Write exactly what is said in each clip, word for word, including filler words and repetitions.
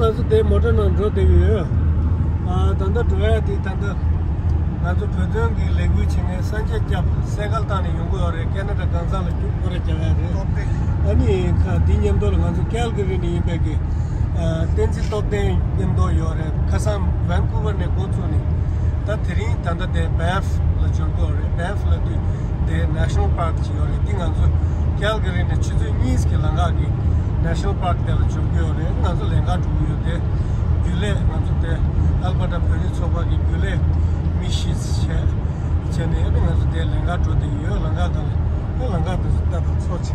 ང་ཚོ་དེ་མོ་ཊ་ནང་འགྲོ་བསྡད་ཀྱི་ཡོད། ཨ། ད་ལྟ་འགྲོ་ཡ་དེ་ད་ལྟ་ང་ཚོ་བོད་དོན་གྱི་ལས་འགུལ་བྱེད་མཁན་སངས་རྒྱས་སྐྱབས་སེ་ཀལ་བཏང་ནས་ཡོང་གི་ཡོད་རེད། ཁེ་ན་ཌ་གང་ཟག་ལ་རྒྱུག་སྐོར་ར་རྒྱག་ཡ་རེད། ཨ་ནི་ཁ་འདི་མཉམ་དུ་ལ་ང་ཚོ་ཀལ་ག་རི་ནས་ཡིན་པའི་གི་ཨ། བསྟན་འཛིན་སྟོབས་ལྡན་མཉམ་དུ་ཡོད་རེད། ཁ་སང་ཝན་ཀུ་ཝར་ནས་འགོ་བཙུགས་ནས་ད་དེ་རིང་ད་ལྟ་དེ་བྷེ་ཕ་ལ་འབྱོར་གྱི་ཡོད་རེད། བྷེ་ཕ་ལ་དུས་དེ་ནེ་ཤ་ནལ་པཱརྐ་ཅིག་ཡོད་རེད། འདི་ང་ཚོ་ཀལ་ག་རི་ནས་ཆུ་ཚོད་གཉིས་ཀྱི་ལམ་ཁ་གི་ནེ་ཤ་ནལ་པཱརྐ་དེ་ལ་འབྱོར་གྱི་ཡོད་རེད། ང་ཚོ་ལམ་ཁ་འགྲོ་གི་ཡོད་དེ། རྒྱུན་ལས་ང་ཚོ་དེ་ཨལ་བྷར་ཊ་བོད་རིགས་ཚོགས་པ་གི་རྒྱུན་ལས་མི་བཞི་བྱས་བྱས་ནས་ཨ་ནི་ང་ཚོ་དེ་ལམ་ཁ་འགྲོ་བསྡད་ཀྱི་ཡོད། ལམ་ཁ་དང་ཨ་ལམ་ཁ་དེ་ཚོ་ལྟ་དང་ཚོ་བྱས་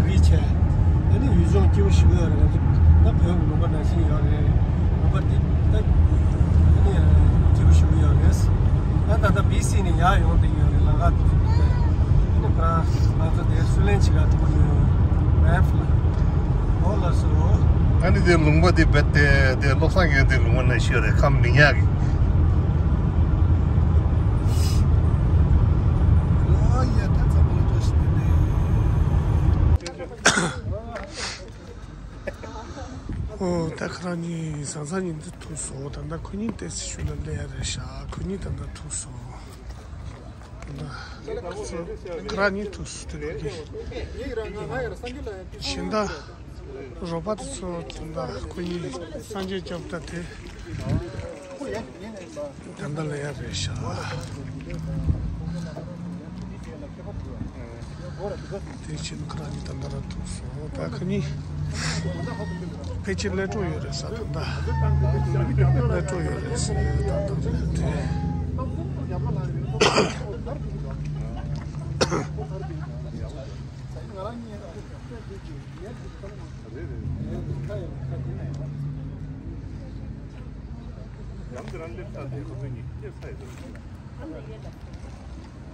རི་བྱས། ཨ་ནི་ཡུལ་ལྗོངས་སྐྱིད་པོ་ཞེ་པོ་ཡོད་རེད། ང་ཚོ་ད་བོད་ཀྱི་ལུང་པ་ནང་བཞིན་ཡོད་རེད། ལུང་པ་འདི་ད་ཨ་ནི་སྐྱིད་པོ་ཞེ་པོ་ཡོད་རེད། ད་ད་ལྟ་བྷི་སི་ནས་ཡར་ཡོང་བསྡད་ཡོད་རེད། ལམ་ཁ་དེ་ཚོ་ཨ་ནི་ཁོ་རང་ང་ཚོ་དེ་སུའུ་ལེན་བྱེད་ག་འགྲོ་གི་ཡོད། བྷེ་ཕ་ལ། འོ་ལགས་སོ། ཨ་ནི་དེ་ལུང་པ་དེ་རྦད་དེ་དེ་བློ་བཟང་ཡོད་དེ་ལུང་པ་ནང་བཞིན་ཡོད་རེད། ཁམས་མི་ཉག་གི། ཨོ། ད་ཁོ་རང་གཉིས་བཟང་བཟང་གཉིས་འདི་ཐུག་སོང་། ད་ལྟ་ཁོ་གཉིས་ཏོག་ཙམ་ཤུལ་ལ་སླེབས་ཡ་རེད་ཤག་ཁོ་གཉིས་ད་ལྟ་ཐུག་སོང་། ད་ལྟ་ཁོ་ཚོ་ཁོ་རང་གཉིས་ཐུག་སོང་། དེ་ཁོ་གཉིས་གཞན་དག་རོགས་པ་དེ་ཚོ་ད་ལྟ་ཁོ་གཉིས་སངས་རྒྱས་སྐྱབས་ད་དེ། ད་ལྟ་ལ་ཡ་རེད་ཤག་དེ་ཕྱིན་ཁོ་རང་གཉིས་ད་ལྟ་ར་ཐུག་སོང་། ད་ཁོ་གཉིས་ཕལ་ཆེར་སླེབས་འགྲོ་ཡོད་རེད་ས། ད་ལྟ་སླེབས་འགྲོ་ཡོད་རེད་ས། ད་ལྟ་སླེབས་འགྲོ་ཡོད། ཁྱོད་ཁོ་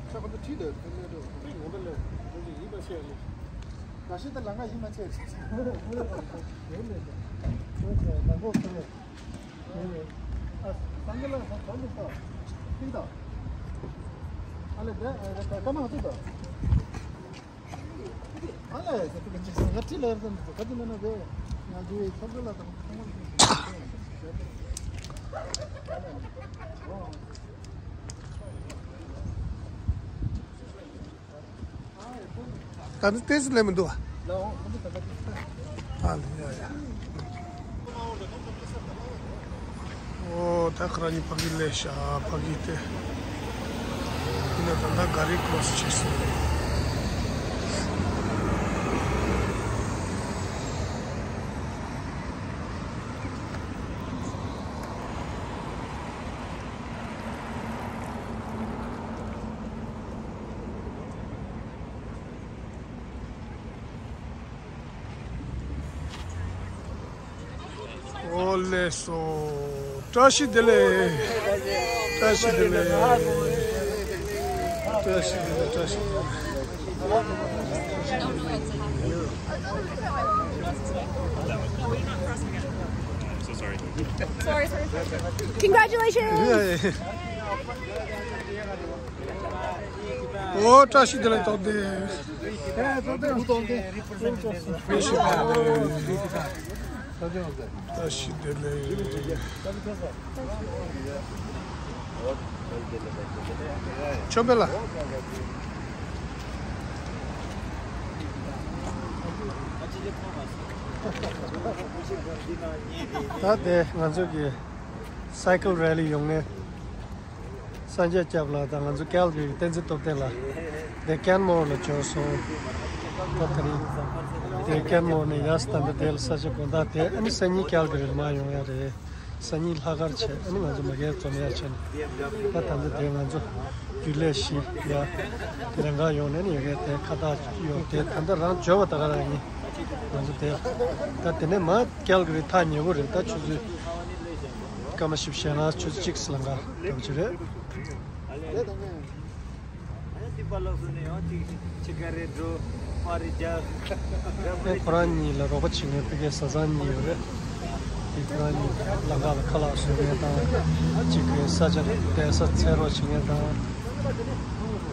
ཚོ་ཁྲིད་དང་ཐོན་མེད་འགྲོ། ཁོ་ཚོ་ངོ་མ་ལ་ཁོ་ཚོ་ཡིད་མ་ཆེས་ལ། ད་ཤི་ད་ལ་ང་ཡིད་མ་ཆེས་རེད། ཡོད་མེད་ད། ཁོ་ཚོ་ལ་འགོག་ཐུབ་རེད། ཡོད་མེད། ཨ། སང་གི་ལ་ཁོ་ཚོ་འདུག་ད། ཐིག་ད། ཨ་ལེ་ད་ད་ཀ་མ་ཚུགས་ད། ཨ་ལས་ཟེར་དུས་ཀྱི་ང་ཁྲིད་ལ་ཟེར་འདུག་ག་དུས་ན་ན་དེ་ང་དེ་ཚོགས་འདུ་ལ་དང་ཚང་མ་ལ་ད་ནི་ཏོག་ཙམ་སླེབས་མི་འདུག་ཨ། ཨ་ལས་ཡ་ཡ། ཨོ། ད་ཁོ་རང་གཉིས་ཕ་གི་སླེབས་ཤག་ཕ་གི་དེ། ཡིན་ན་ད་ལྟ་ག་རེ་ཀོ་རོ་སི་བྱས་སོང་། ཨོ་ལེ་སོ། བཀྲ་ཤིས་བདེ་ལེགས། བཀྲ་ཤིས་བདེ་ལེགས། བཀྲ་ཤིས་བདེ་ལེགས། བཀྲ་ཤིས་བདེ་ལེགས། Congratulations. ཨོ། བཀྲ་ཤིས་བདེ་ལེགས། ཐུགས་བདེ། བཀྲ་ཤིས་བདེ་ལེགས། བཀྲ་ཤིས་བདེ་ལེགས། ཆོས་འཕེལ་ལགས། ད་དེ་ང་ཚོ་གི་སའི་ཀལ་རེ་ལི་ཡོང་ངེས། སངས་རྒྱས་སྐྱབས་ལགས་དང་ང་ཚོ་ཀལ་གི་བསྟན་འཛིན་སྟོབས་ལྡན་ལགས། དེ་ཀེན་མོར་ལ་འབྱོར་སོང་། ད་དེ་རིང་དེ་ཀེན་མོར་ནས་ཡར་ད་ལྟ་དེ་ལ་ས་ཆ་དགོང་དག་དེ་ཨ་ནི་སང་ཉིན་ཀལ་གི་རི་ལ་མར་ཡོང་ཡ་རེད། སང་ཉིན་ལྷག་དཀར་བྱས་ཨ་ནི་ང་ཚོ་མ་གིར་འཛོམས་ཡ་བྱས་ནས། ད་ད་ལྟ་དེ་ང་ཚོ་རྒྱུན་ལས་བཞི་ཡ་དེ་རང་ག་ཡོང་ནས་ནི་ཡོད་མཁན་དེ་ཁ་བཏགས་ཡོད་དེ། ད་ལྟ་རང་འབྱོར་བ་ད་ག་རང་ཡིན། ང་ཚོ་དེ་ད་དེ་ནས་མར་ཀལ་གི་རི་ཐག་ཉེ་པོ་རེད། ད་ཆུ་ཚོད་སྐར་མ་བཞི་བཅུ་ཞེ་ལྔ་ཆུ་ཚོད་གཅིག་ཙམ་ལ་འགག་འགྲོ་གི་རེད། ཨེ་ཁོ་རང་གཉིས་ལ་རོགས་པ་བྱེད་མཁན་ཕ་གིའི་བཟའ་ཚང་གཉིས་ཡོད་རེད། དེ་ཁོ་རང་གཉིས་ལམ་ཁ་ལ་ཁ་ལག་བཟོ་མཁན་དང་། གཅིག་གིས་ས་ཆ་བསྡད་ས་འཚོལ་རོགས་བྱེད་མཁན་དང་།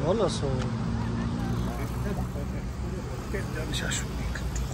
འོ་ལགས་སོ། ཤ་ཤུ་ནི་ཁ་འགྲོ།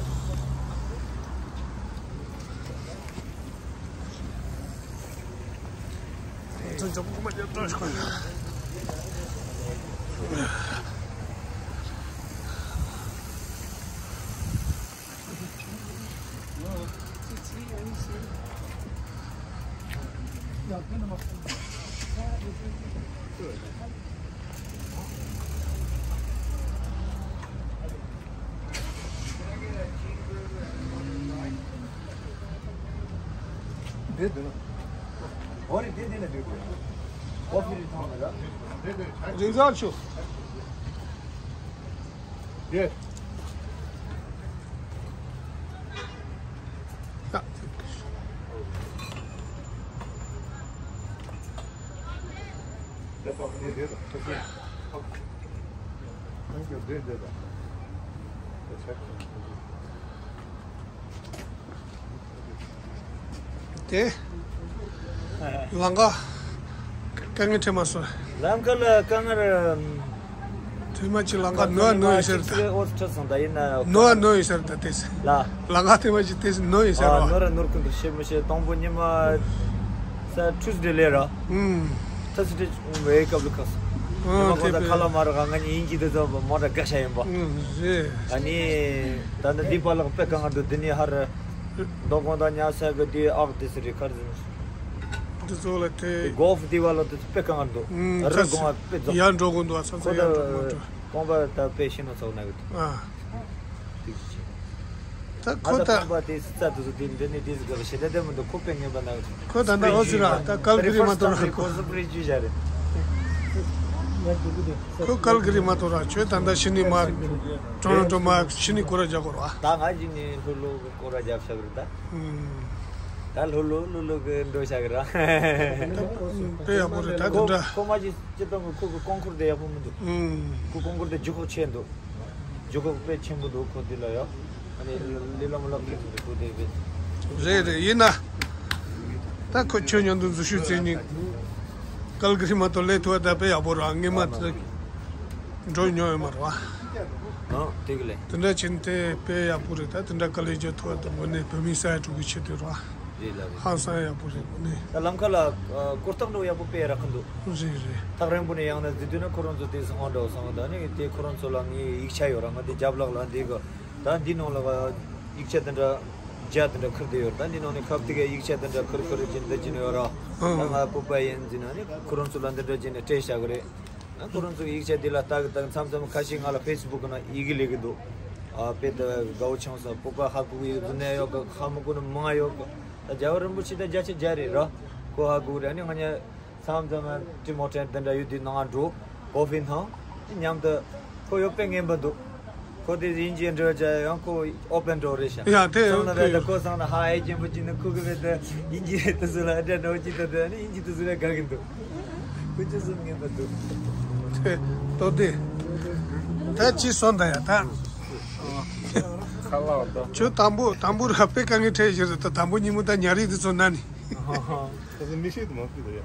རིག་འཛག་ཆུ། དེ། ལམ་ཁ། དཀའ་ངལ་འཕྲད་མ་སོང་། ལམ་ཁ་ལ་དཀའ་ངལ། ཐེངས་མ་གཅིག་ལམ་ཁ་ནོར་ནོར་ཡོད་ཟེར་ད། ཨོ་ཁྲིད་སོང་ད་ཡིན་ན། ནོར་ནོར་ཡོད་ཟེར་ད་དེ་ཟེར། ལ། ལམ་ཁ་ཐེངས་མ་གཅིག་དེ་ཟེར་ནོར་ཡོད་ཟེར་ཨ། ར། ནོར་ར་ནོར་གི་འདུག་ཤེས་མི་ཤེས་དང་པོ་ཉི་མ། ས་ཊུ་སི་ཌེ་ལས་ར། ཨུམ། ཐ་སི་ཌེ་བའི་སྐབས་ལ་ཁ་སོང་། ཨ། ཉི་མ་དེ་གོང་ས་པས་ཁ་ལ་མ་ར་ག་ང་གཉིས་དབྱིན་ཇི་དེ་ཚོ་མོ་ཊ་དགའ་ཤ་ཡིན་པ། ཨུམ་རེད། ཨ་ནི། ད་ནི་འདི་པ་ལག་དཔེ་དཀའ་ངལ་འདུག་འདི་ནི་ཧར། མདོ་དགོང་དང་ཉལ་ས་གི་དེ་ཨག་དེ་སི་རི་ཁར་ཟིན། འདི་ཚོ་ལ་དེ། གོ་ཧྥུ་དེ་བ་ལ་དེ་དཔེ་དཀའ་ངལ་འདུག་ཨུམ་རི་ད་དགོང་བ་དཔེ་རྫོགས། ཡར་འགྲོ་དགོས་འདུག་ཨ་ཚ་ཚ་ཁོ་ཡར་འགྲོ་དགོས་འདུག་ད་རྐང་པ་ད་དཔེ་ཤི་ན་ཚོགས་ན་གི་འདུག་ཨ། ཐིག་ཅི་ཆེ། ད་ཁོ་ད། ད་རྐང་པ་དེ་སི་ཚ་དེ་ཚོ་དེ་འདི་ནི་དེ་ཟི་ག་ཞེ་ད་དེ་མི་འདུག་ཁོ་དཔེ་ངན་པ་ན་གི་འདུག་ཁོ་ད་ད་ཨོ་ཟི་ར་ད་ཀལ་གི་རི་མ་ཏོ་ར་ཁོ། ཁོ་སི་པི་རི་ཅུ་བྱ་རེད། ཁོ་ཀལ་གི་རི་མ་ཏོ་ར་ཁྱོད་ད་ད་ཤི་ནི་མ། ཀྲོ་རོན་ཀྲོ་མ་ཤི་ནི་སྐོར་ར་རྒྱག་གོ་ར། ད་ང་ཅི་ནི་ལྷོ་ལྷོ་གི་སྐོར་ར་རྒྱབ་ཤག་རེད་ད། ད་ལྷོ་ལྷོ་ལྷོ་ལྷོ་གི་འགྲོ་ཤག་ར། དཔེ་ཡག་པོ་རེད་ད་དེ་འདྲ། ཁོ་མ་ཅི་སྤྱི་བཏང་གི་ཁོ་གི་རྐང་འཁོར་དེ་ཡག་པོ་མི་འདུག་ཁོ་རྐང་འཁོར་དེ་རྒྱུ་ཁོག་ཆེ་འདུག་རྒྱུ་ཁོག་དཔེ་ཆེན་པོ་འདུག་ཁོ་དེ་ལ་ཡ། ཨ་ནི་ལི་ལམ་ལག་ཁྱེར་ཐུབ་ཁོ་དེ་དཔེ། རེད་རེད་ཡིན་ན། ད་ཁོ་ཁྱོད་མཉམ་དུ་འཛུལ་ཞུགས་བྱེད་ཉིན། ཀལ་གི་རི་མ་གཏོགས་ལས་ཐུབ་པ་ད་དཔེ་ཡག་པོ་རེད་ངས་མ་ད། འགྲོ་མྱོང་ཡོད་མ་རེད་བ། ཨང་དེ་གི་ལས། དེ་འདྲ་བྱས་ན་དེ་དཔེ་ཡག་པོ་རེད་ད་དེ་འདྲ་དཀའ་ལས་རྒྱག་ཐུབ་པ་དང་དངོས་གནས་བོད་མི་ས་ཡ་དྲུག་གི་ཆེད་དུ་རེད་བ། རེད་ལ་རེད། ཧང་སང་ཡག་པོ་རེད་དངོས་གནས། ད་ལམ་ཁ་ལ་ཨ་གོ་རྟོགས་འགྲོ་ཡག་པོ་དཔེ་རག་གི་འདུག་རེད་རེད། ཐག་རིང་པོ་ནས་ཡང་ན་འཛི་དུས་ན་ཁོ་རང་ཚོ་དེ་སང་འདྲ་སང་ད་ནི་དེ་ཁོ་རང་ཚོ་ལ་ངའི་ཡིག་ཆ་ཡོད་ར་ང་དེ་རྒྱབ་ལག་ལ་འདི་གི་ད་འདི་ནང་ལ་ཡིག་ཆ་དེ་འདྲ་རྒྱ་དེ་འདྲ་ཁུར་དེ་ཡོད་ར་ད་འདི་ནང་ནས་ཁབ་དེ་གའི་ཡིག་ཆ་དེ་འདྲ་ཁུར་ཁུར་གྱིན་འདི་གྱིན་ཡོད་ར། ད་ང་སྤོབས་པ་ཡིན་ཟིན་ན་ནི་ཁོ་རང་ཚོ་ལ་འདི་འདྲ་གྱིན་ནས་སྤྲད་བཞག་གི་རེད། ང་ཁོ་རང་ཚོ་ཡིག་ཆ་འདི་ལ་ལྟ་གི་ད་མཚམས་མཚམས་ཁ་ཤས་ང་ལ་ཕེ་སི་བུག་ནང་ཡི་གེ་ལས་གི་འདུག་ཨ་དཔེ་ད་དགའ་བོ་ཆང་ས་སྤོབས་པ་ཧ་གོ་གི་ཡོད་ཟིན་ན་ཡོད་གི་ཧ་མི་གོ་ནི་མང་ཡོད་གི་ད་རྒྱལ་བ་རིན་པོ་ཆེ་ད་བརྒྱ་ཆ་བརྒྱ་རེད་ར། ཁོ་ཧ་གོ་གི་རེད་ནི་ང་ཉ་མཚམས་མཚམས་ཏི་མོ་ཊི་འདི་འདྲ་ཡོད་དུས་ནང་འགྲོ་ཀོ་ཧྥི་ནང་མཉམ་དུ་ཁོ་ཡོད་པའི་ངན་པ་འདུག་ཁོ་དེ་དབྱིན་ཇི་འབྲི་བྱ་ཡང་ཁོ་ཨོ་པན་འགྲོ་རེད་ཤག་ཡ་དེ་སང་ན་ཨོ་ཁེ། བས་ད་ཁོ་སང་ན་ཧ་ཨེ་ཅན་པོ་ཅི་ནི་ཁུ་གི་བས་ད་དབྱིན་ཇི་རེད་ད་སུ་ལ་ཨ་འདྲ་འགྲོ་ཅི་ད་ད་ནི་དབྱིན་ཇི་ད་སུ་ལ་དགའ་གི་འདུག་ཁོ་ཅི་སུ་ངན་པ་འདུག་དེ་ཏོ་དེ་ད་ཅི་སོང་ད་ཡ་ད། ཁ་ལག་ད། ཁྱོད་དང་པོ་དང་པོ་ར་དཔེ་དཀའ་ངལ་འཕྲད་ཡོད་རེད་ད་དང་པོ་ཉིན་མོ་ད་ཉ་རིགས་དེ་ཚོ་ན་ནི། ད་མི་ཤེས་དུ་མ་ཕུད་ཡ།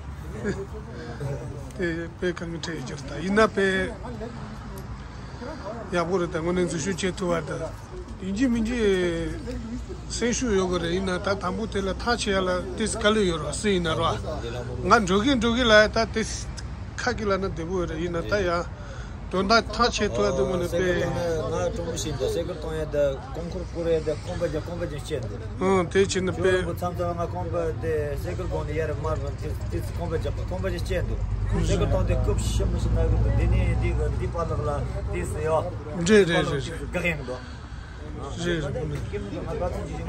དེ་དཔེ་གང་གི་འཕྲད་ཡོད་ཀྱི་རེད་ད་ཡིན་ན་དཔེ་ཡག་པོ་རེད་ད་དངོས་གནས་འཛུལ་ཞུགས་བྱེད་ཐུབ་པ་ད་ཡིན་གཅིག་མིན་གཅིག་སེམས་ཤུགས་ཡོད་གི་རེད་ཡིན་ན་ད་དང་པོ་དེ་ལ་ཐག་ཆད་ཡ་ལ་ཏིས་དཀའ་ལས་ཡོད་རེད་སུ་ཡིན་ན་རོ་ང་འགྲོ་གི་འགྲོ་གི་ལ་ད་ཏིས་ཁ་གི་ལ་ན་བདེ་པོ་ཡོད་རེད་ཡིན་ན་ད་ཡ། དོན་དག་ཐག་ཆད་ཐུབ་ཡ་འདུག་མ་ནི་དཔེ། ང་གྲོང་མི་ཞིག་འདུག་སེ་ཀར་གཏོང་ཡ་ད་རྐང་འཁོར་བསྐོར་ཡ་ད་རྐང་པ་རྒྱབ་རྐང་པ་ཅན་བསྐྱལ་འདུག་ཨང་དེ་ཕྱིན་ནི་དཔེ། ཁྱོད་རང་གི་མཚམས་མཚམས་ང་རྐང་པ་དེ་སེ་ཀར་སྒོ་ནས་ཡར་མར་བ་དེ་དེ་ཚོ་རྐང་པ་རྒྱབ་རྐང་པ་ཅན་བསྐྱལ་འདུག་སེ་ཀར་གཏོང་དེ་རྐུབ་ཞིམ་མི་ཞིག་ན་གི་འདུག་དེ་ནས་འདི་གི་འདི་པ་ལག་ལ་དེ་སུ་ཡོད། རེད་རེད་རེད་རེད། དགག་ཡང་འདུག་རེད་རེད།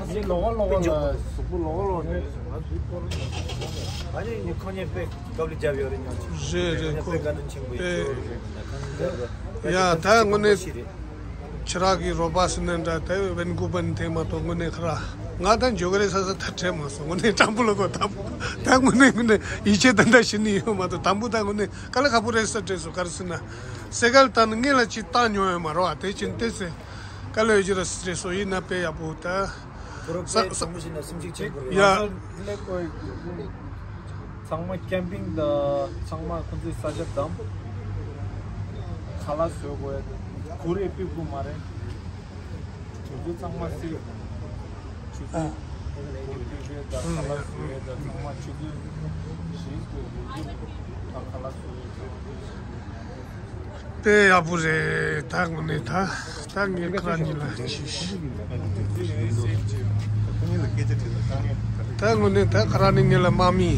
ཨ་ནི་ལོག་ལོག་ལ་གཟུགས་པོ་ལོག་ལོག་རེད། ཨ་ནི་ཁོ་གཉིས་དཔེ་དཀའ་ལས་རྒྱབ་ཡོད་རེད་ཉོ་ཆུ། རེད་རེད་ཁོ་དཔེ་དཀའ་ལས་ཆེན་པོ་ཡོད་རེད། ཡ་ད་དངོས་གནས་ཁྱེད་རང་གི་རོགས་པ་སུ་ནས་འདྲ་དེ་ཝེན་ཀུ་བར་ནས་དེ་མ་གཏོགས་དངོས་གནས་ཁ་ར་ང་ད་འཇོག་གི་རེད་ས་ས་ད་དྲན་མ་སོང་དངོས་གནས་སྤྲང་པོ་ལ་གོ་ད་ད་དངོས་གནས་དངོས་གནས་ཡིད་ཆེས་ད་ད་ཤི་ནི་ཡོད་མ་གཏོགས་དང་པོ་ད་དངོས་གནས་དཀའ་ལས་ཁག་པོ་རེད་ས་དྲན་སོང་ག་རེ་ཟེར་ན་སེ་ཀལ་ད་ནི་ངེད་ལ་ཅིག་བཏང་མྱོང་ཡོད་མ་རེད་བ་དེ་ཕྱིན་ཏེ་ཚེ། དཀའ་ལས་ཡོད་ཀྱི་རེད་ཟེར་སོ་ཡིན་ན་དཔེ་ཡག་པོ་ད། ས་ས་མི་ཤེས་ན་སེམས་ཤུགས་ཆེན་པོ་རེད། ཡ། ཚང་མ་ཀེམ་པིང་དང་ཚང་མ་ཁོང་ཚོའི་ས་ཆ་བདམས། ཁ་ལག་བཟོ་དགོས་ཡ་གུར་ཡང་ཕུབ་དགོས་མ་རེད། ཆུ་ཚོད་ཚང་མ་བསྲེས། ཆུ་ཚོད། དཔེ་ཡག་པོ་རེད། ད་དངོས་གནས་ད་ད་ངས་ཁ་ཉིན་ལ་ཞུ། ད་དངོས་གནས་ད་ཁ་ར་ནི་ངས་ལ་དམག་མི་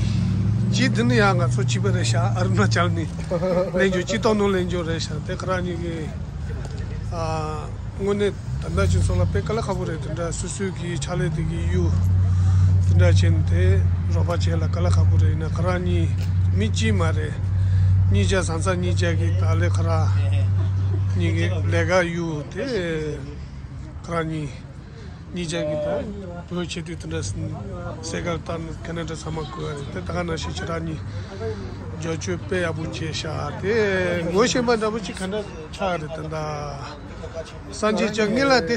ཅི་འདི་ནི་ཡང་ང་ཚོ་གཅིག་པ་རེད་ཤག་ཨ་རུ་ན་ཅལ་ནི་ལེན་འཇོག་སྤྱི་ཚོགས་ནང་ལེན་འཇོག་རེད་ཤག་དེ་ཁ་ར་ཉིན་གི་ཨ། དངོས་གནས་ད་ལྟ་ཁྱེད་ཚོ་ལ་དཔེ་དཀའ་ལས་ཁག་པོ་རེད། དེ་འདྲ་སོ་སོའི་གི་ཕྱག་ལས་དེ་གི་གཡུ་དེ་འདྲ་བྱས་ནས་དེ་རོགས་པ་བྱས་ལ་དཀའ་ལས་ཁག་པོ་རེད། ཡིན་ན་ཁོ་རང་གཉིས་མི་གཅིག་མ་རེད། གཉིས་ཆ་བཟང་ཚ་གཉིས་ཆ་གི་ད་ལས་ཁོ་རང་གཉིས་ཀྱི་ལས་ཀ་གཡུ་དེ་ཁོ་རང་གཉིས་གཉིས་ཆ་གི་ད་བོད་ཆེ་དུས་དེ་འདྲ་སེ་གལ་ཏང་ཁེ་ན་ཌ་ཚང་མ་བཀོད་རེད། དེ་ད་ག་ནང་བཞིན་ཁྱེད་རང་གཉིས་འབྱོར་བཅོས་དཔེ་ཡག་པོ་བྱས་ཤག་དེ་ངོ་ཤེས་པ་འདྲ་པོ་ཅིག་ག་འདྲ་ཆགས་རེད། དེ་འདྲ། སངས་རྒྱས་ལྕགས་ངེད་ལ་དེ་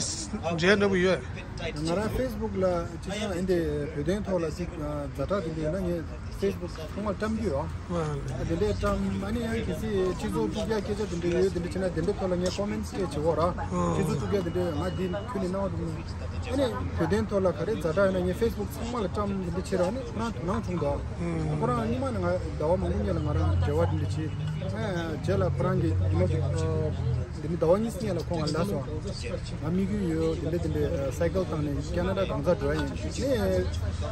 འབྲེལ་འདྲ་པོ་ཡོད། ང་རང་ཕེ་སི་བུག་ལ་ཅི་ཡང་ཨེ་འདི་བོད་དོན་ཐོག་ལ་ཅིག་ཛ་དྲག་དེ་འདྲ་ཡོད་ན་ངས་ཕེ་སི་བུག་ཚང་མར་བཀྲམ་རྒྱུ་ཡོད། ཨ་དེ་འདྲའི་བཀྲམ་ཨ་ནི་ཡང་གལ་སྲིད་སྤྱི་ཚོགས་དཀྲུག་ཡག་སྐད་ཆ་དེ་འདྲ་ཡོད་དེ་འདྲ་བྱས་ན་དེ་འདྲའི་ཐོག་ལ་ངས་ཀོ་མེན་ཊི་སྐད་བྱེད་འོ་ར། སྤྱི་ཚོགས་དཀྲུག་ཡག་དེ་འདྲ་ཡོད་ང་འདི་ཁྱོན་ནས་གནང་བ་འདུག་ཨ་ནི་བོད་དོན་ཐོག་ལ་ག་རེ་ཛ་དྲག་ཡོད་ན་ངས་ཕེ་སི་བུག་ཚང་མ་ལ་བཀྲམ་དེ་འདྲ་བྱས་ར་ཨ་ནི་ཁོ་རང་དོ་སྣང་བྱུང་འདུག་ཁོ་རང་སྔོན་མ་ནས་ང་ཟླ་བ་མང་པོ་སྔོན་ལ་ང་རང་འབྲེལ་བ་དེ་འདྲ་བྱས། རྗེས་ལ་ཁོ་རང་གིས་ཡིན་ན་འདི་ནི་ཟླ་བ་གཉིས་སྔོན་ལ་ཁོང་ང་ལབ་སོང་། ང་དམིགས་ཡུལ་ཡོད་འདི་འདྲ་འདི་འདྲ་སའི་ཀལ་བཏང་ནས་ཁེ་ན་ཌ་གང་ཚ་འགྲོ་ཡ་ཡིན་ནས།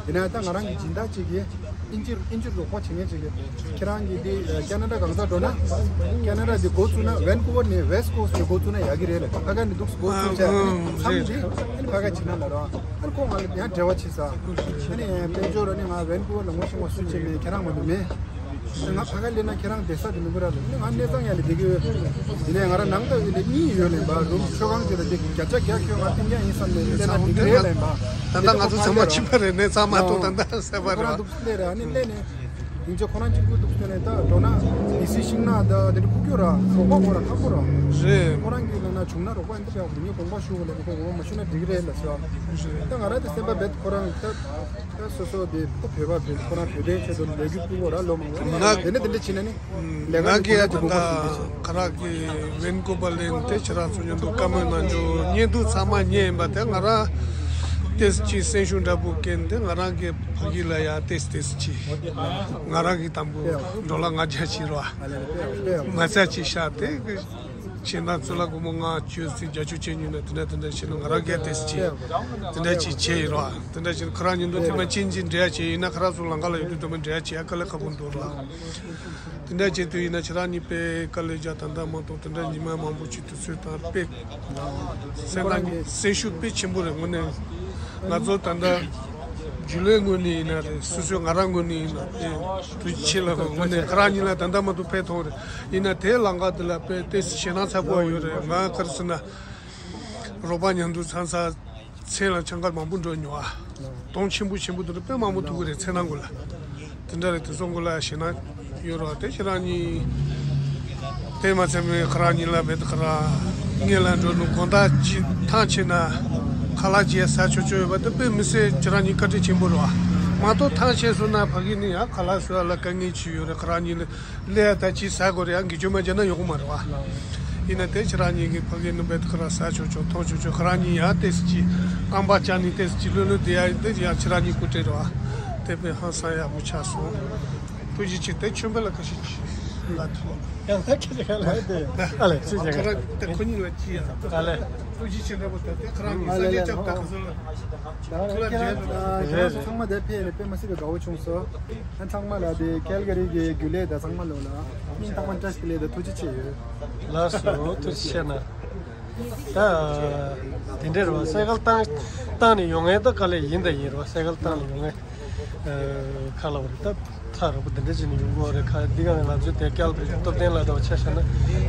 ཡིན་ན་ད་ང་རང་གི་སྦྱིན་བདག་ཅིག་གིས་ཨིན་ཇིར་ཨིན་ཇིར་རོགས་པ་བྱེད་མཁན་ཅིག་གིས་ཁྱེད་རང་གིས་འདི་ཁེ་ན་ཌ་གང་ཚ་འགྲོ་ན་ཁེ་ན་ཌ་འདི་འགོ་བཙུགས་ན་ཝན་ཀུ་ཝར་ནས་ཝེ་སི་ཊི་ཀོ་སི་ཊི་ནས་འགོ་བཙུགས་ན་ཡག་གི་རེད་ལ་ཕ་ག་ནས་འདུག་འགོ་བཙུགས་བྱས་མཚམས་འདི་ཨ་ནི་ཕ་ག་བྱེད་ན་ལ་རོ། ཨ་ནི་ཁོང་ང་ལ་ཡང་འབྲེལ་བ་བྱེད་ས། ཨ་ནི་དཔལ་འབྱོར་ཨ་ནི་ང་ཝན་ཀུ་ཝར་ལ་ངོ་ཤེས་ངོ་སུ་བྱེད་མེད་ཁྱེད་རང་མ་གཏོགས་མེད། ང་ཕ་ག་སླེབས་ན་ཁྱེད་རང་བསྡད་ས་དེ་མི་འདུག་ར་ལ་ང་གནས་ཚང་ཡ་ལ་བསྡད་ཀྱི་ཡོད། ཡིན་ནའི་ང་རང་ནང་ལྟ་བུ་ལ་གཉིས་ཡོད་ལེན་པ་རུམ་མཆོད་ཁང་ཅིག་ལ་བསྡད་ཀྱི་བརྒྱ་ཆ་བརྒྱ་ཁྱོད་ང་སྟེང་རྒྱ་ཡིན་བསམ་ནས་སླེབས་ན་འགྲིག་གི་རེད་ལེན་པ། ད་ལྟ་ང་ཚོ་ཚང་མ་ཁྱིམ་པ་རེད་ནས་ཚང་མ་ཐུག་ད་ལྟ་སེ་བ་རེད་བ། སླེབས་རེད་ཨ་ནི་སླེབས་ནས་སྡིངས་ཆ་ཁོ་རང་གཅིག་པུ་འདུག་ཁྱོད་ནས་ད་འགྲོ་ན་ལི་སི་ཤིང་ནགས་ད་དེ་འདྲ་ཁུག་ཀྱོ་ར་རོགས་པ་ཁོ་ར་ཁག་པོ་ར། རེད། ཁོ་རང་གི་ལ་ན་བྱུང་ན་རོགས་པ་འདི་ཕེ་ངས་དགོངས་པ་ཞུ་གི་ལ་ཁོ་དགོངས་པ་མ་ཞུ་ན་འགྲིག་གི་རེད་ལ་ཟེར་བ། ད་ང་རང་དེ་སེམས་པ་བེད་ཁོ་རང་ད། ད་སོ་སོ་དེ་ད་བོད་པ་བོད་ཁོ་རང་བོད་དོན་ཆེད་དུ་ལས་འགུལ་སྤེལ་བ་ར་ལོ་མང་པོ་ང་དེ་ནས་དེ་འདྲ་བྱས་ན་ནི་ལས་ཀ་ང་གིས་ད་ལྟ་ཁ་རག་གི་ཝན་ཀུ་བར་ལིན་དེ་ཁྱེད་རང་ཚོ་མཉམ་དུ་བཀའ་མོལ་གནང་རྒྱུ་བརྙན་ཐུང་ཚང་མ་ཉན་ཡིན་པ་དེ་ང་རང་ཏེས་ཅི་སེམས་ཤུགས་འདྲ་པོ་སྐྱེས་ཏེ་ང་རང་གི་ཕ་གི་ལ་ཡ་ཏེས་ཏེས་ཅི་ང་རང་གི་དང་པོ་ཌོ་ལར་ལྔ་བརྒྱ་ཅིག་ར་མ་རྩ་ཅིག་བཞག་དེ། ཁྱེད་རང་ཚོ་ལ་སྒོར་མོ་ལྔ་བཅུ་ཙམ་བརྒྱད་ཅུ་ཅན་ཉོས་ན་དེ་འདྲ་དེ་འདྲ་བྱས་ན་ང་རང་གིས་ཏོག་ཙམ་བྱས་དེ་འདྲ་ཅིག་བྱས་ཡིན་རོགས། དེ་འདྲ་བྱས་ན་ཁོ་རང་ཉིན་དུ་ཐེངས་མ་གཅིག་གཅིག་འབྲེལ་བ་བྱས་ཡིན་ན་ཁོ་རང་ཚོ་ལམ་ཁ་ལ་ཡོད་དུས་དུ་མ་འབྲེལ་བ་བྱེད་ཡ་དཀའ་ལས་ཁག་པོ་འདུག་རོགས། དེ་འདྲ་བྱས་དུས་ཡིན་ན་ཁྱེད་རང་གཉིས་དཔེ་དཀའ་ལས་རྒྱག་ད་ལྟ་མ་གཏོགས་དེ་འདྲ་ཉི་མ་མང་པོ་ཅིག་དུས་ཚོད་དང་དཔེ་སེམས་ཐག་སེམས་ཤུགས་དཔེ་ཆེན་པོ་རེད་དངོས་གནས། ང་ཚོ་ད་ལྟ་རྒྱུན་ལས་ངོས་ནས་ཡིན་ན་རེད། སོ་སོའི་ང་རང་ངོས་ནས་ཡིན་ན་དེ་དུས་ཆེ་ལ་དངོས་གནས་ཁོ་རང་གཉིས་ལ་ད་ལྟ་མ་གཏོགས་ཕན་ཐོགས་རེད། ཡིན་ན་དེའི་ལམ་ཁ་དེ་ལ་དཔེ་ཏོག་ཙམ་ཞེད་སྣང་ཚ་པོ་ཡོད་རེད། ང་ག་རེ་ཟེར་ན་རོགས་པ་མཉམ་དུ་ཚང་ས་མཚན་ལ་ཆང་ཁ་མང་པོ་འགྲོ་མྱོང་ཨ། གཏོང་ཆེན་པོ་ཆེན་པོ་དེ་འདྲ་དཔེ་མང་པོ་ཐུག་གི་རེད་མཚན་ནང་གུ་ལ། དེ་འདྲ་རེད་དེ་ཚོ་གུ་ལ་ཞེད་སྣང་ཡོད་རེད་བ། དེ་ཁྱེད་རང་གཉིས་དེ་མ་ཚད་མེད་ཁོ་རང་གཉིས་ལ་མེད་ཁོ་རང་ངེད་ལ་འགྲོ་ནུ་དགོང་དག་ཅི་ཐང་ཆད་ན་ཁ་ལག་ཅི་ཡ་ཟ་ཆོག་ཆོག་ཡོད་པ་དེ་དཔེ་མི་སྲིད་ཁྱེད་རང་གཉིས་བཀའ་དྲིན་ཆེན་པོ་རེད་བ། མ་གཏོགས་ཐང་ཆད་སོང་ན་ཕ་གི་ནི་ཡང་ཁ་ལག་ཟ་ལ་དཀའ་ངལ་ཅི་ཡོད་རེད། ཁོ་རང་གཉིས་ལ་ལས་ད་ཅི་ཟ་དགོས་རེད་ཡང་འགི་ཆོས་མ་བྱས་ན་ཡོང་གི་མ་རེད་བ། ཡིན་ན་དེ་ཁྱེད་རང་གཉིས་ཀྱི་ཕ་གི་ནུ་བེད་ཁོ་ར་ཟ་ཆོག་ཆོག་འཐུང་ཆོག་ཆོག་ཁོ་རང་གཉིས་ཡང་ཏེས་ཅི་རྐང་པ་བཅག་ནི་ཏེས་ཅི་ལོས་ལོས་དེ་ཡང་དེ་ཡང་ཁྱེད་རང་གཉིས་སྐུ་དྲིན་རེད་བ། དེ་དཔེ་ཧང་སང་ཡག་པོ་ཆགས་སོང་། ཐུགས་རྗེ་ཆེ། དེ་ཆོས་འཕེལ་ལ་ཁ་ཤས་ཅི་ལ་ཐུག་ཡང་ལ་ཁྱེད་ཀྱི་ལ་དེ་ཨ་ལེ་ཅི་ཁོ་རང་དེ་ཁོ་གཉིས་ལ་ཅི་ཡང་ཨ་ལེ། ཐུགས་རྗེ་ཆེ་འདྲ་པོ་དེ་དེ་ཁོ་རང་གཉིས་ས་ལེ་ལེ་ལྕགས་ད་ཁ་སོ་ལ་ཐུགས་ལ་འབྲེལ་ཁྱེད་རང་ཚོ་ཚང་མ་དེ་ཕེབས་ནས་དཔེ་མ་སྲིད་པའི་དགའ་བོ་བྱུང་སོང་། ཨ་ཚང་མ་ལ་དེ་ཀལ་ག་རི་གི་རྒྱུན་ལས་དང་ཚང་མ་ལོ་ལ་སྙིང་ཐག་པ་བཀྲ་ཤིས་བདེ་ལེགས་དང་ཐུགས་རྗེ་ཆེ་ཡོད། ལགས་སོ་ཐུགས་རྗེ་ཆེ་གནང་། ད་དེ་འདྲའི་རེད་བ། སའི་ཀལ་བཏང་བཏང་ནས་ཡོང་མཁན་ད་དཀའ་ལས་ཡིན་ད་ཡིན་རེད་བ། སའི་ཀལ་བཏང་ནས་ཡོང་མཁན་ཁ་ལ་བ་རེད། ད་ཐག་རིང་པོ་དེ་འདྲ་བྱས་ནས་ཡོང་གི་ཡོད་རེད། ཁ་འདི་ག་ནས་ང་ཚོའི་དེ་སྐྱེལ་དུ་སྟོབས་ལྡན་ལ་ད་ཆ་བཞག་ན་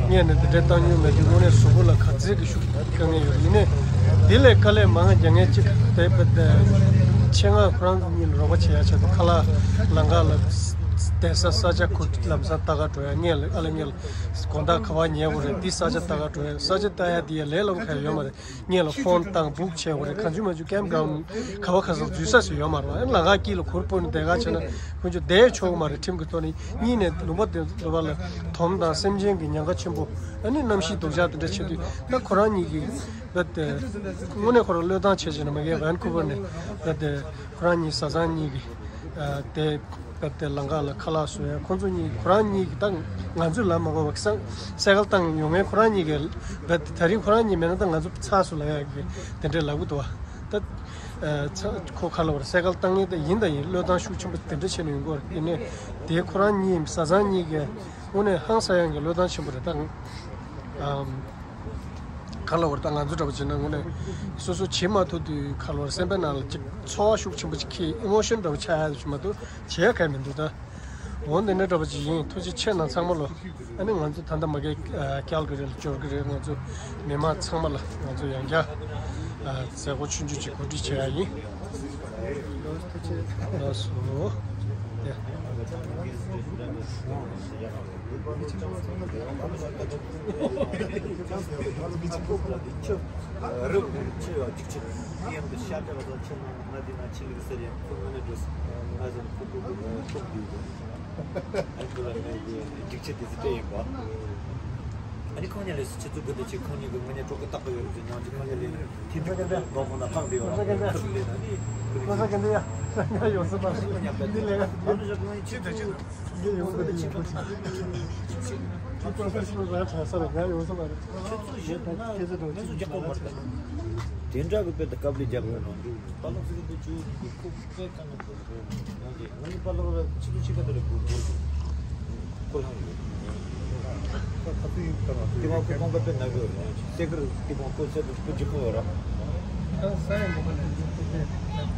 སྔོན་ནས་དེ་འདྲའི་བཏང་མྱོང་མེད་དུས་དངོས་གནས་གཟུགས་པོ་ལ་ག་ཚད་ཀྱི་ཤུགས་དཀའ་ངལ་ཡོད་རེད། ཡིན་ནའི་དེ་ལས་དཀའ་ལས་མང་རྒྱག་མཁན་གཅིག་དེ་བས་ཆེད་མངགས་ཁོ་རང་ཚོ་གཉིས་ལ་རོགས་པ་བྱེད་ཡ་ཆེད་དུ་ཁ་ལག་ལམ་ཁ་ལ། བསྡད་ས་ས་ཆ་ཁུ་ལམ་སང་ལྟ་ག་འགྲོ་ཡ། ངས་ལ་ཨ་ལ་ངས་ལ་དགོང་དག་ག་བ་ཉལ་དགོས་རེད། འདི་ས་ཆ་ལྟ་ག་འགྲོ་ཡ། ས་ཆ་ལྟ་ཡ་འདི་ཡ་ལས་སླ་པོ་ག་ཡོད་མ་རེད། ངས་ལ་ཕོན་བཏང་བུག་བྱས་དགོས་རེད། གང་བྱུང་མ་བྱུང་ཀེམ་ག་ག་བ་ག་ས་འཛུལ་ས་སུ་ཡོད་མ་རེད། ལམ་ཁ་དཀྱིལ་ལ་གུར་སྤོས་ནས་བསྡད་ག་བྱས་ན་ཁོང་ཚོ་བསྡད་ཆོག་གི་མ་རེད། ཁྲིམས་ཀྱི་ཐོག་ནས། གཉིས་ནས་ལུང་པ་དེ་ལུང་པ་ལ་དོམ་དང་སེམས་ཅན་གྱི་ཉེན་ཁ་ཆེན་པོ། ཨ་ནི་གནམ་གཤིས་སྡུག་ཅག་དེ་འདྲ་བྱེད་དུས་ད་ཁོ་རང་གཉིས་ཀྱིས་རྦད་དེ་དངོས་གནས་ཁོ་རང་བློས་བཏང་བྱས་བྱས་ན་མ་གིའི་ཝན་ཀུ་ཝར་ནས་རྦད་དེ་ཁོ་རང་གཉིས་བཟའ་ཚང་གཉིས་ཀྱིས་ཨ་དེ་རྦད་དེ་ལམ་ཁ་ལ་ཁ་ལག་བཟོ་ཡ། ཁོང་ཚོ་གཉིས་ཁོ་རང་གཉིས་ཀྱིས་ད་ང་ཚོས་ལབ་མ་དགོས་པ་སའི་ཀལ་བཏང་ཡོང་མཁན་ཁོ་རང་གཉིས་ཀྱིས་རྦད་དེ་ད་རིང་ཁོ་རང་གཉིས་མེད་ན་ད་ང་ཚོ་ཚར་སོང་ལབ་ཡ་གི་དེ་འདྲའི་ལབ་གི་འདུག་བ། ད་ཨ་ཚ་ཁོ་ཁ་ལོ་བར་སའི་ཀལ་བཏང་ངེས་ད་ཡིན་ད་ཡིན། བློས་བཏང་ཤུགས་ཆེན་པོ་དེ་འདྲ་བྱས་ནས་ཡོང་གི་ཡོད་རེད། ཡིན་ནའི་དེ་ཁོ་རང་གཉིས་བཟའ་ཚང་གཉིས་ཀྱིས་དངོས་གནས་ཧང་སང་ཡག་གི་བློས་བཏང་ཆེན་པོ་རེད་ད། ཨམ། ཁ་ལོ་བར་ད་ང་ཚོ་འདྲ་པོ་བྱས་ན་དངོས་གནས་སོ་སོ་བྱེད་མ་ཐུབ་དུས་ཁ་ལོ་བར་སེམས་པའི་ནང་ལ་ཅིག་ཚོར་བ་ཤུགས་ཆེན་པོ་ཅིག་འཁྱེར། ཨི་མོ་ཤོན་འདྲ་པོ་ཆགས་ཡག་ཅིག་མ་གཏོགས་བྱེད་ཡག་གང་མི་འདུག་ད། འོ་འདི་འདྲ་འདྲ་པོ་ཅིག་ཡིན། ཐུགས་རྗེ་ཆེ་གནང་ཚང་མ་ལོ། ཨ་ནི་ང་ཚོ་ད་ལྟ་མ་གི་ཨ་ཀལ་གི་རི་ལ་འབྱོར་གི་རེད། ང་ཚོ་མི་མང་ཚང་མ་ལ་ང་ཚོ་ཡང་བསྐྱར་ཨ་མཛད་སྒོ་ཆུང་ཆུང་ཅིག་གོ་སྒྲིག་བྱེད་ཡག་ཡིན། ལགས་སོ། ཡ། སྒྲིག་ཆས་དེ་ཚོ་སྤྲད་ཡིན་པ། ཨ་ནི་ཁང་ཉལ་ལས་སུ་ཆུ་ཚོད་དགུ་དང་ཕྱེད་ཁང་གཉིས་ཀྱི་ངོས་ནས་གྲོགས་པོ་རྟག་པ་ཡོད་རེད་ཅེས་ཉང་ཅིག་ཁང་ཉལ་ལས་ཐིན་ཐིན་ཐིན་ཐིན་ལོག་ཁོང་ན་ལྷག་བསྡད་ཡོད་ར། ཁུར་ལས་ན་ནི་ཁུར་ལས་ཁོ་ས་ག་འདི་ཡ་ང་ཡོང་ས་མ་རེད། ཁུར་ཉག་པ་འདི་ལས་ང་ཨ་ནི་ཞག་ང་ཆེ་དྲགས་ཆེ་དྲགས་འདི་ཡོང་ས་འདི་ཡོང་ས་ཆེ་དྲགས་ཆེ་དྲགས་ཁོ་ས་ཁུར་ར་དྲགས་ས་རེད། ང་ཡོང་ས་མ་རེད། ཁྱེད་ཚོ་ཞེ་ན་ང་ཚོ་རྒྱག་པ་མ་རེད། དེ་འདྲ་གི་དཔེ་དེ་དཀའ་ལས་རྒྱག་དགོས་ནོ། པ་ལགས་ཚོ་གི་འདི་བཅུ་ཁུག་པའི་ཁ་ན་ང་ནི་པ་ལགས་ལ་ཆི་ལུ་ཆི་ཀ་ཏ་རེ་བུ་བུ་ཁོ་ལྷང་ཡོད། ཏི་མ་ཁོ་ཁོང་ཀ་པེ་ན་གི་ཡོད་རེད། སེ་ཀར་ཏི་མ་ཁོ་སེ་ཏུ་ཁོ་ཇི་ཁོ་ཡོད་ར། ད་ས་ཡ་མོ་ཁ་ལ་ཡོད་ཏེ་ཏེ།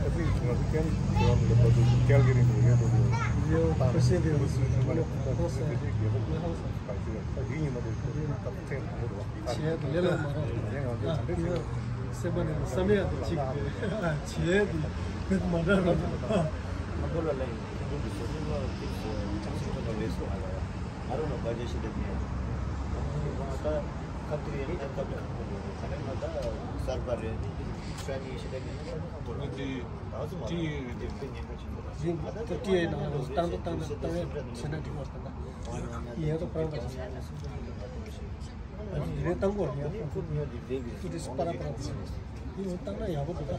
ད་ཚིག་ང་ཚོ་ཀན་ཇི་བ་མི་ལ་པ་ཏུ་ཀལ་གི་རིང་དུ་ཡོད་དུ་ཡོད། ཡོད་ཁོ་སེ་ཏེ་ཡོད་སུ་ཞུ་མ་ལ་ཁོ་སེ་ཏེ་གེ་བ་ད་ཏེ་ད་ཡིན་ཉི་མ་དེ་ད་ཐེངས་དང་པོ་རེད་བ། བྱས་ཏེ་ལས་ལ་མ་རག་ད་ཡང་ང་ཚོ་ད་ལྟ་ཡོད། སེམས་པ་ནས་བསམ་ཡག་དེ་གཅིག་རེད། བྱས་ཏེ་བེད་མ་འདྲ་ར། ཨ་མདོ་ལ་ལ་ཡིན་ཁྱེད་ཚོ་གི་ཞོ་ནི་ལ་ཁྱེད་ཚོ་ཆབ་སྲིད་ཐོག་ལ་རེད་སོང་ང་ལ་ཡ། ང་རང་ལ་བ་ཇེ་ཤི་ད་ཉེ་ང་ད་ཁབ་ཏུ་ཡང་ད་ཁབ་ཏུ་ཁབ་ཏུ་རེད། ཁ་ནས་ང་ད་གསར་པ་རེད། ཤ་ཉེ་ཤི་ད་ཉེ་ང་ད་ཁམ་བུ་ར་ད་སུ་མ་ར་དེ་དེ་ཉེན་ཁ་ཆེན་པོ་ར། ང་ད་ཁབ་ཏུ་ཡང་ན་ཏང་ཏང་ཏང་ཏང་ཡང་བྱེད་ན་འགྲིག་པ་རེད། ད་ཡིན་ཡང་ད་ཁོ་རང་ག་ཅིག་ཡིན་ནའི་ཏང་གོ་ར་ཡང་ཁོ་ཏུ་ཏི་སུ་པ་ར་པ་ར་ཏི་སུ་ཡིན་ནའི་ཏང་ན་ཡག་པོ་འདུག་ད།